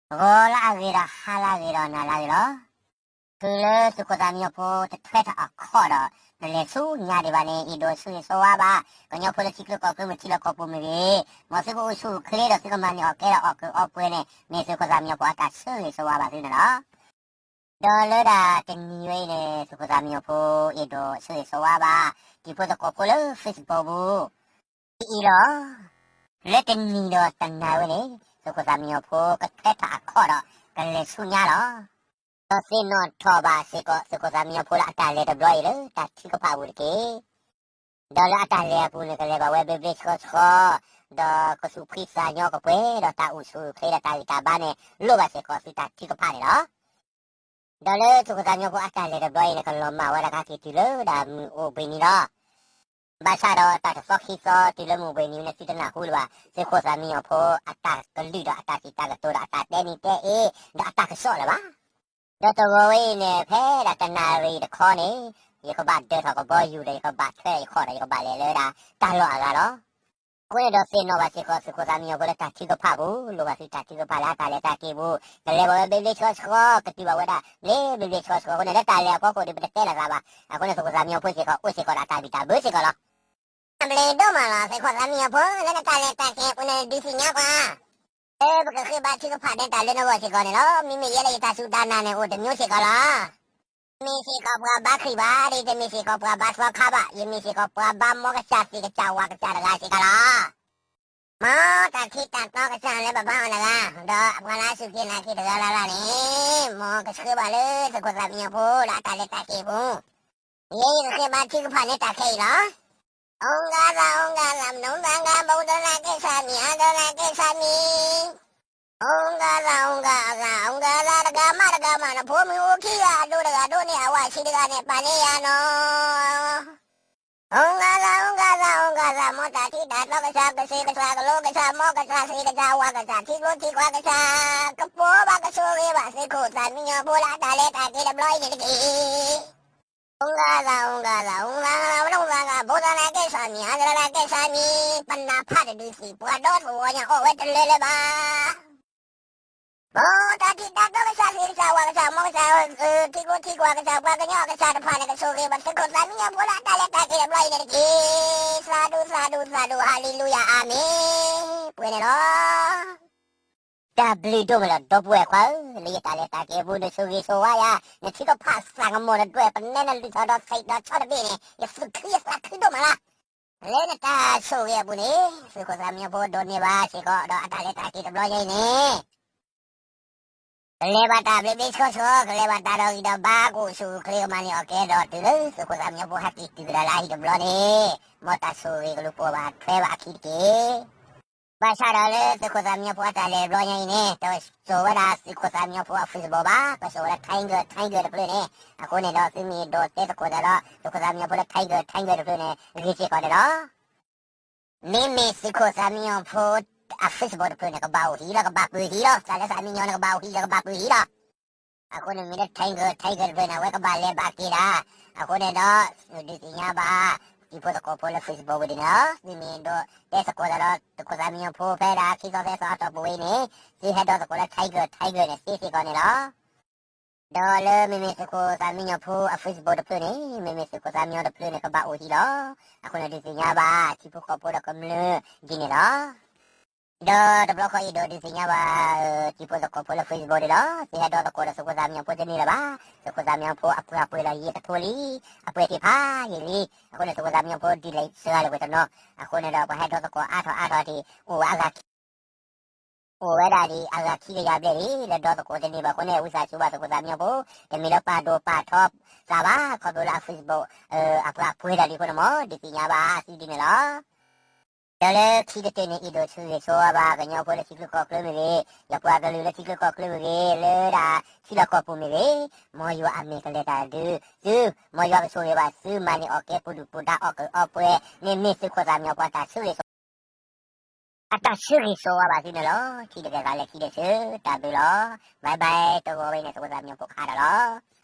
ဂီၤလၢအဂ့ၤဒီးဟါလၢအဂ့ၤဒီးနၤလၢအဂ့ၤလီၤ. တုၤလၢသုးခိၣ်သၣ်မံညီၤဖိတထွဲထီၣ်အခီၣ်ဒီး တလဲၤဆူညါဒံးဘၣ်န့ၣ် အဲၣ်ဒိးဆၢဂ့ၤဆၢဝါဘၣ် ကညီဖိလၢထံချၢကီၢ်ချၢမ့ၢ်ဂ့ၤ ထံလီၢ်ကီၢ်ပူၤမ့ၢ်ဂ့ၤ, မ်သုကအိၣ်ဆူၣ်အိၣ်ချ့ဒီးသုကမၤန့ၢ်အီၣ်ကဲဒီးအီၣ်ကုးအီပှဲၤန့ၣ် မ့ၢ်သုးခိၣ်သၣ်မံညီၤဖိအတၢ်ဆၢဂ့ၤဆၢဝါဘၣ်သုန့ၣ်လီၤ. ဒီးလၢဒၣ်တနံၤဝဲအံၤန့ၣ် သုးခိၣ်သၣ်မံညီၤဖိ အဲၣ်ဒိးဆၢဂ့ၤဆၢဝါဘၣ် တံၤဖိသကိးဖိလၢ Facebook ပူၤ ဒ်အံၤလီၤ. လၢတနံၤဒီးတနၤဝဲန့ၣ် သုးခိၣ်သၣ်မံညီၤဖိကထွဲထီၣ်အခီၣ်ဒီး ကလဲၤဆူညါလီၤ. ဒီးသ့ၣ်နီၣ်ထီၣ်ဘၣ်စ့ၢ်ကီး သုးခိၣ်သၣ်မံညီၤဖိလၢအတၢ်လဲၤတဘျီအံၤလၢတၢ်ထုကဖၣ်အပူၤတက့ၢ်. ဒီးလၢအတၢ်လဲၤအပူၤန့ၣ် ကလဲၤဘၣ်ဝဲဘျ့ဘျ့ဆှီဆှီ, ဒီးကသူၣ်ဖှံသးညီကပှဲၤဒီးတၢ်အိၣ်ဆူၣ်အိၣ်ချ့ဒီးတၢ်ဂံၢ်တၢ်ဘါန့ၣ် လိၣ်ဘၣ်စ့ၢ်ကီးသုတၢ်ထုကဖၣ်န့ၣ်လီၤ. ဒီးလၢသုးခိၣ်သၣ်မံညီၤဖိအတၢ်လဲၤတဘျီအံၤန့ၣ် ကလီၤမၢ်ဝဲဒၣ်ကဟဲက့ၤတုၤလၢဒၣ်မုၢ်အိၣ်ဘှံးနံၤလီၤ. ဘၣ်ဆၣ်ဒီးတၢ်တသီခံသီတုၤလၢမုၢ်အိၣ်ဘှံးနံၤန့ၣ် သုတနၢ်ဟူလၢၤဘၣ် သုးခိၣ်သၣ်မံညီၤဖိအတၢ်ကလုၢ်ဒီးအတၢ်စံးတၢ်ကတိၤဒီး အတၢ်တဲနံၤတဲအ့ ဒီးအတၢ်ကစီၣ်လၢၤဘၣ်. ဒီးတဂီၤဝဲအံၤန့ၣ် ဖဲဒၣ်တနၣ်ရံၣ်တခီန့ၣ် ယကဘၣ်ဒၢထီၣ်ကဘီယူၤဒီး ယကဘၣ်ထွဲဒီးယခီၣ်ဒီး ယကဘၣ်လဲၤလၢဒၣ်တၢ်လီၢ်အဂၤလီၤ. အဃိန့ၣ်ဒီးသ့ၣ်နီၣ်ဘၣ်စ့ၢ်ကီး သုးခိၣ်သၣ်မံညီၤဖိလၢတၢ်ထုကဖၣ်ပူၤ လိၣ်ဘၣ်သုတၢ်ထုကဖၣ်လၢအတၢ်လဲၤတၢ်က့ၤပူၤ ကလဲၤဘၣ်ဝဲဘျ့ဘျ့ဆှီဆှီ ကတုၤဘၣ်ဝဲဒၣ် ဘျ့ဘျ့ဆှီဆှီအဃိန့ၣ် လၢတၢ်လဲၤအဖီခိၣ်ဒီး ပတတဲလိာ်သးဘၣ်. အဃိန့ၣ် သုးခိၣ်သၣ်မံညီၤဖိစ့ၢ်ကီး အိၣ်စ့ၢ်ကီးဒီးအတၢ်ဘံၣ်တၢ်ဘၢစ့ၢ်ကီးလီၤ. တၢ်ဘျုးဒိၣ်မးလီၤ သုးခိၣ်သၣ်မံညီၤဖိ လၢနတၢ်လဲၤတၢ်က့ၤအပူၤန့ၣ် ဒုးသ့ၣ်ညါပှၤ လၢပကဃ့ဘါထုကဖၣ်ဒီးတၢ်လၢနဂီၢ်စ့ၢ်ကီးန့ၣ်လီၤ. မ့မ့ၢ်ယဲလၢယတၢ်စူၢ်တၢ်နာ်န့ၣ် အိၣ်တမံၤစ့ၢ်ကီးလီၤ. တမ့ၢ်စ့ၢ်ကီးပှၤဘါခရံာ်ဘၣ်, တမ့ၢ်စ့ၢ်ကီးပှၤဘါသီခါဘၣ်, ယမ့ၢ်စ့ၢ်ကီးပှၤဘါမီကစၢ်သ့ၣ်ကစၢ်ဝၤကစၢ်တဂၤစ့ၢ်ကီးလီၤ. မ်တၢ်ထံၣ်တၢ်တီကစၢ်လၢပဘါအီၤတဂၤ, ဒီးပှၤလၢအစူၢ်က့ၤနာ်က့ၤတဂၤလၢ်လၢ်န့ၣ်, မ်ကဆှၢဘၣ်လၢသုးခိၣ်သၣ်မံညီၤဖိလၢအတၢ်လဲၤတၢ်က့ၤအပူၤ, ယဲယကဃ့ဘါထုကဖၣ်န့ၢ်တၢ်ခဲအံၤလီၤ. အိၣ်ဂၤသး အိၣ်ဂၤသး မနုၤသးဂၤ ဘုသရၣ်က့ၤဆၣ်မံၤ အသရၣ်က့ၤဆၣ်မံၤ, အိၣ်ဂၤသး အိၣ်ဂၤအသး အိၣ်ဂၤသး တဂၤမးတဂၤမး နဖိမုၣ်အိၣ်ခံဂၤ အဒိၣ်တဂၤဒိၣ်န့ၢ်အဝၤဆံးတဂၤန့ၣ် ပာ်န့ၢ်ယၤနီၤ. အိၣ်ဂၤသး အိၣ်ဂၤသး အိၣ်ဂၤသး မ်တၢ်ထံၣ်တၢ်တီကစၢ် ကစၢ် ကစၢ် ကစၢ် ကလိကစၢ် မ်ကစၢ် သ့ၣ်ကစၢ် ဝၤကစၢ် ထံကျိထံကွၢ်ကစၢ် ကပိာ်ဘၣ်ကဆိၣ်ဂ့ၤဘၣ် သုးခိၣ်သၣ်မံညီၤဖိလၢအတၢ်လဲၤတၢ်က့ၤတဘျီအံၤန့ၣ်တက့ၢ်. အိၣ်ဂၤသး အိၣ်ဂၤသး အိၣ်ဂၤသး မနုၤသးဂၤ ဘုသရၣ်က့ၤဆၣ်မံၤ အသရၣ်က့ၤဆၣ်မံၤ ပနၢ်ဖးတဒုးသံၣ် ပှၤဒီသဝီညါအီၣ်ဝဲတလၢလၢၤဘၣ်. မ်တၢ်ထံၣ်တၢ်တီကစၢ် သ့ၣ်ကစၢ် ဝၤကစၢ် မ်ကစၢ် ထံကျိထံကွၢ်ကစၢ် ပှၤကညီကစၢ်တဖၣ်န့ၣ် ကဆိၣ်ဂ့ၤဘၣ် သုးခိၣ်သၣ်မံညီၤဖိလၢအတၢ်လဲၤတၢ်က့ၤတဘျီအံၤန့ၣ်တက့ၢ်. သးဒူ သးဒူ သးဒူ ဟၤလ့လူယၤ အၤမ့ၣ်, ပှဲၤန့ၣ်လီၤ. တၢ်ဘျုးဒိၣ်မးလီၤ ဒီပုၢ်ဝဲၢ်ခွါဧၢ, လၢယတၢ်လဲၤတၢ်က့ၤအပူၤ နဆိၣ်ဂ့ၤဆိၣ်ဝါယၤ, နထုကဖၣ်သးကမီၤ နဒွဲၣ်ပနဲ နလုၢ်ထီၣ်ဒီးသံးဒီးဆီတဘ့ၣ်န့ၣ် ယသူၣ်ခုယသးခုဒိၣ်မးလီၤ. လၢနတၢ်ဆိၣ်ဂ့ၤအပူၤန့ၣ် သုးခိၣ်သၣ်မံညီၤဖိဒိးန့ၢ်ဘၣ်စ့ၢ်ကီးဒီးအတၢ်လဲၤတၢ်က့ၤတဘျီညါအံၤန့ၣ် ကလဲၤဘၣ်တၢ်ဘျ့ဘျ့ဆှီဆှီ, ကလဲၤဘၣ်တၢ်ဒီးဂံၢ်ဒီးဘါ ကအိၣ်ဆူၣ်အိၣ်ချ့ ကမၤန့ၢ်အီၣ်ကဲဒီးတုၤလၢ သုးခိၣ်သၣ်မံညီၤဖိဟဲက့ၤတုၤကဒါလၢအဟံၣ်တဘျီန့ၣ်, မ်တၢ်ဆိၣ်ဂ့ၤကလူၤပိာ်ဘၣ်ထွဲဘၣ်အခံတက့ၢ်. ဘၣ်ဆၣ်ဒီးလၢသုးခိၣ်သၣ်မံညီၤဖိအတၢ်လဲၤတဘျီညါအံၤန့ၣ် တစိာ်ဝဲဒၣ်သုးခိၣ်သၣ်မံညီၤဖိအ Facebook ဘၣ်, ကစိာ်ဝဲဒၣ် Tiger Tiger တဖျၢၣ်န့ၣ်, အဃိန့ၣ်ဒီး သုမ့ၢ်ဒိးတဲသကိးတၢ်ဒီး သုးခိၣ်သၣ်မံညီၤဖိလၢ Tiger Tiger တဖျၢၣ်န့ၣ် ဂ့ၤစ့ၢ်ကီးန့ၣ်လီၤ. မ့မ့ၢ်သုးခိၣ်သၣ်မံညီၤဖိအ Facebook တဖျၢၣ်န့ၣ် ကဘၣ်အိၣ်ဟံၣ်လီၤ, ကဘၣ်ပၢၤဟံၣ်လီၤ, တၢ်လၢသၣ်မံညီၤန့ၣ် ကဘၣ်အိၣ်ဟံၣ်လီၤ, ကဘၣ်ပၢၤဟံၣ်လီၤ. အဃိန့ၣ်မ့ၢ်လၢ Tiger Tiger တဖျၢၣ်န့ၣ် အဝဲကဘၣ်လဲၤဘၣ်က့ၤဒၣ်. အဃိန့ၣ်ဒီး ဒုးသ့ၣ်ညါဘၣ် တံၤဖိသကိးဖိလၢ Facebook ဝဲဒၣ်န့ၣ်လီၤ. သုမ့ၢ်ဒိးတဲသကိးတၢ်ဒီး သုးခိၣ်သၣ်မံညီၤဖိဖဲဒၣ် ခံသီသၢသီအတီၢ်ပူၤဝဲအံၤန့ၣ် သုဟဲဒိးသကိးလၢ Tiger Tiger န့ၣ် သ့စ့ၢ်ကီးန့ၣ်လီၤ. ဒီးလၢမ့မ့ၢ်သုးခိၣ်သၣ်မံညီၤဖိအ Facebook တဖျၢၣ်န့ၣ် မ့မ့ၢ်သုးခိၣ်သၣ်မံညီၤတဖျၢၣ်န့ၣ် ကဘၣ်အိၣ်ဟံၣ်လီၤ. အဃိန့ၣ်ဒုးသ့ၣ်ညါဘၣ် တံၤဖိသကိးဖိဒီးကမျၢၢ်ဒ်န့ၣ်လီၤ. ဒီးတဘျီဃီအံၤဒီးဒုးသ့ၣ်ညါဘၣ် တံၤဖိသကိးဖိလၢ Facebook န့ၣ်လီၤ. သုဟဲဒိးသကိးဒီးသုးခိၣ်သၣ်မံညီၤဖိတန့ၢ်လၢၤဘၣ်. သုးခိၣ်သၣ်မံညီၤဖိအပှ့ၤအပှ့ၤလီၤ ယံာ်တဖိလံ, အပှ့ၤသ့ၣ်ဖးယံာ်လံ. အဃိန့ၣ် သုးခိၣ်သၣ်မံညီၤဖိဒ်လဲၣ်စှၤလၢၤဝဲတနီၤ. အဃိန့ၣ်ဒီးပှၤဟဲဒိးသကိးအါထီၣ်အါထီၣ်ဒံး အိၣ်ဝဲအဂၤ အိၣ်ဝဲဒၣ်ဒံးအဂၤခံကယၤဘျဲၣ်လံ လၢဒိးသကိးတန့ၢ်ဘၣ်အဃိန့ၣ် ဝံသးစူၤဘၣ်သုးခိၣ်သၣ်မံညီၤဖိ တမ့ၢ်လၢပာ်ဒိၣ်ပာ်ထီသးဘၣ် ခီဖျိလၢအ Facebook အပှ့ၤအပှ့ၤလီၤလံအဃိန့ၣ် မ်ဒုးသ့ၣ်ညါဘၣ်သုဒ်န့ၣ်လီၤ. ဒီးလၢခံကတၢၢ်န့ၣ် အဲၣ်ဒိးဆၢဂ့ၤဆၢဝါဘၣ် ကညီဖိလၢထံချၢကီၢ်ချၢမ့ၢ်ဂ့ၤ, ယပှၤကလုာ်လၢထံချၢကီၢ်ချၢမ့ၢ်ဂ့ၤ, လၢဒၣ်ထံလီၢ်ကီၢ်ပူၤမ့ၢ်ဂ့ၤ, မ်ယွၤအမဲာ်ကလဲၤတၢ်ဒုးသု, မ်ယွၤကဆိၣ်ဂ့ၤဘၣ်သု မၤန့ၢ်အီၣ်ကဲပူၤဒုၣ်ပူၤဒါအီၣ်ကုးအီပှဲၤန့ၣ် မ့ၢ်သုးခိၣ်သၣ်မံညီၤဖိအတၢ်ဆၢဂ့ၤဆိး အတၢ်ဆၢဂ့ၤဆိးဝါဘၣ်သုန့ၣ်လီၤ. ထံၣ်တကဲသးလဲၤခံဒဲးဆၢ တၢ်ဘျုးလီၤ. Bye bye တဂီၤဝဲအံၤန့ၣ် သုးခိၣ်သၣ်မံညီၤဖိခးဒီးလီၤ.